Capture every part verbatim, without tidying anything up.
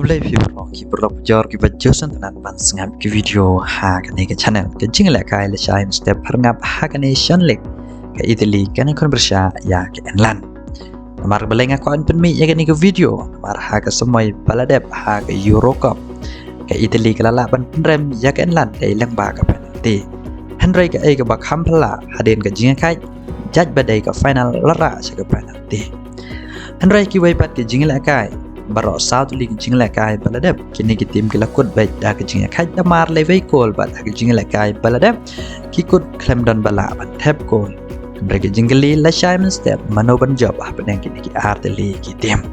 Khublei phi baroh ki paralok pujor kiba ju sngewtynnat ban sngap ki video ha kane ka channel. Ka jinglehkai lashai mynstep pharngap ha ka Nation League, ka Italy kan ïakhun pyrshah ïa ka England. Namar balei nga kwah ban pynmih ïa kane ka video, namar ha ka samoi ba la dep ha ka Euro Cup, ka Italy ka la lah ban pynrem ïa ka England dei lyngba ka penalty. Hynrei kaei kaba kham phylla, hadien ka jingïakhaid, jait ba dei ka final la rah sha ka penalty. Hynrei kiwei pat ki jinglehkai, baroh saw tylli ki jinglehkai ba la dep, kine ki team ki la kut beit da ka jingïakhaid da mar lewei kol, bad ha ki jinglehkai ba la dep, ki kut khlem don ba lah ban thep kol. Hynrei ka jingkylli lashai mynstep, mano ban jop hapdeng kine ki ar tylli ki team.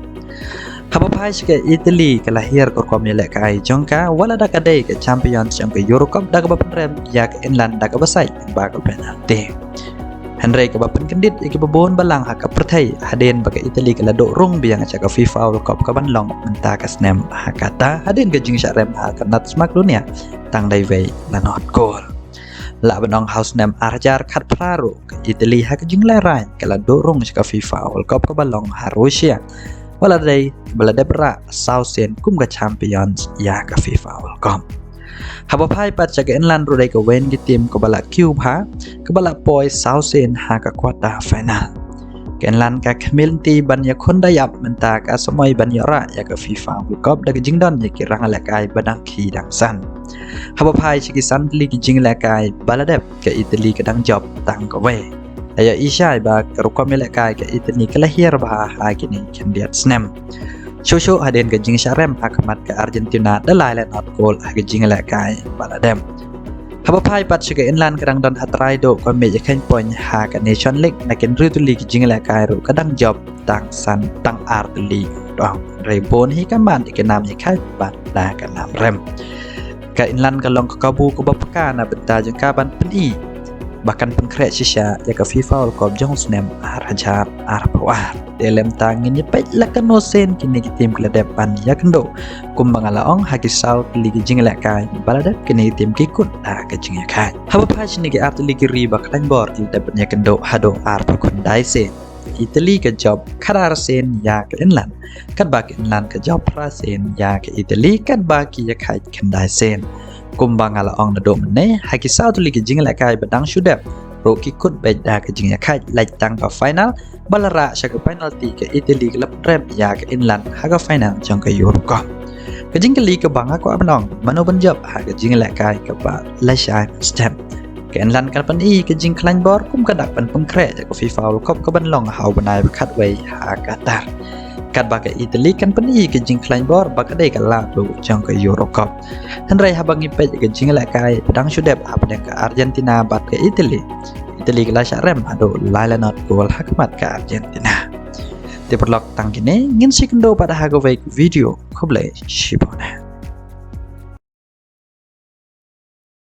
Haba phai sha ka Italy, ka la hiar ka rukom ïalehkai jong ka, wat la da ka dei ka champion jong ka Euro Cup da kaba pynrem ïa ka England da kaba sait lyngba ka penalty. Hynrei kaba pynkyndit ïa kiba bun balang ha ka pyrthei, hadien ba ka Italy ka la duh rung biang sha ka FIFA World Cup kaban long mynta ka snem ha Qatar, hadien ka jingshah rem ha ka Nat Smak Dunia tang da iwei la not kol. Lah ban ong ha u snem ar hajar khatphra ruh, ka Italy ha ka jinglehraiñ ka la duh rung sha ka FIFA World Cup kaba long ha Russia, wat la dei ba la dep rah saw sien kum ka champions ïa ka FIFA World Cup. Haba phai pat sha ka England ruh dei kawei na ki team kaba la kiew bha, kaba la poi saw sien ha ka quarter final. Ka England ka khmih lynti ban ïakhun da ïap mynta ka samoi ban ïoh rah ïa ka FIFA World Cup da ka jingdon ïa ki rangïalehkai ba dang khie dang san. Haba phai sha ki san tylli ki jinglehkai ba la dep, ka Italy ka dang jop tang kawei. La ïohi shai ba ka rukom ïalehkai ka Italy ka la hiar bha ha kine ki khyndiat snem, shuh shuh hadien ka jingshah rem ha khmat ka Argentina da lai la not kol ha ka jinglehkai ba la dep. Haba phai pat sha ka England, ka dang don ha trai duh ka mih ïakhein point ha ka Nation League, na ki hynriew tylli ki jinglehkai ruh ka dang jop tang san, tang ar tylli. Hynrei bun hi ka mat ïa ka nam ïakhaid bad da ka nam rem. Ka England ka long ka kabu kaba paka na bynta jong ka ban pyni ba kan pynkhreh shisha ïa ka FIFA World Cup jong u snem ar hajar arphew ar. Te lem tang ngin ïa peit la kano sien kine ki team ki la dep ban ïakynduh. Kumba nga la ong, ha ki saw tylli ki jinglehkai ba la dep, kine ki team ki kut da ka jingïakhaid. Haba phai sha kine ki ar tylli ki ri ba khlaiñ bor, ki la dep ban ïakynduh haduh arphew khyndai sien. Italy ka jop khatar sien ïa ka England, katba ka England ka jop phra sien ïa ka Italy, katba ki ïakhaid khyndai sien. Kumba nga la ong naduh mynne, ha ki saw tylli ki jinglehkai ba dang shu dep ruh ki kut beit da ka jingïakhaid, lait tang ka final ba la rah sha ka penalty, ka Italy ka la pynrem ïa ka England ha ka final jong ka Euro Cup. Ka jingkylli kaba nga kwah ban ong, mano ban jop ha ka jinglehkai kaba lashai mynstep? Ka England kan pyni ka jingkhlaiñ bor kum ka dak ban pynkhreh ïa ka FIFA World Cup kaban long ha u bnai ba khatwei ha Qatar, katba ka Italy kan pyni ka jingkhlaiñ bor ba ka dei ka lad duh jong ka Euro Cup. Hynrei haba ngi peit ïa ka jinglehkai ba dang shu dep hapdeng ka Argentina bad ka Italy, Italy ka la shah rem haduh lai la not kol ha khmat ka Argentina. Te paralok, tang kine, ngin sa ïakynduh pat ha kawei ka video. Khublei shibun.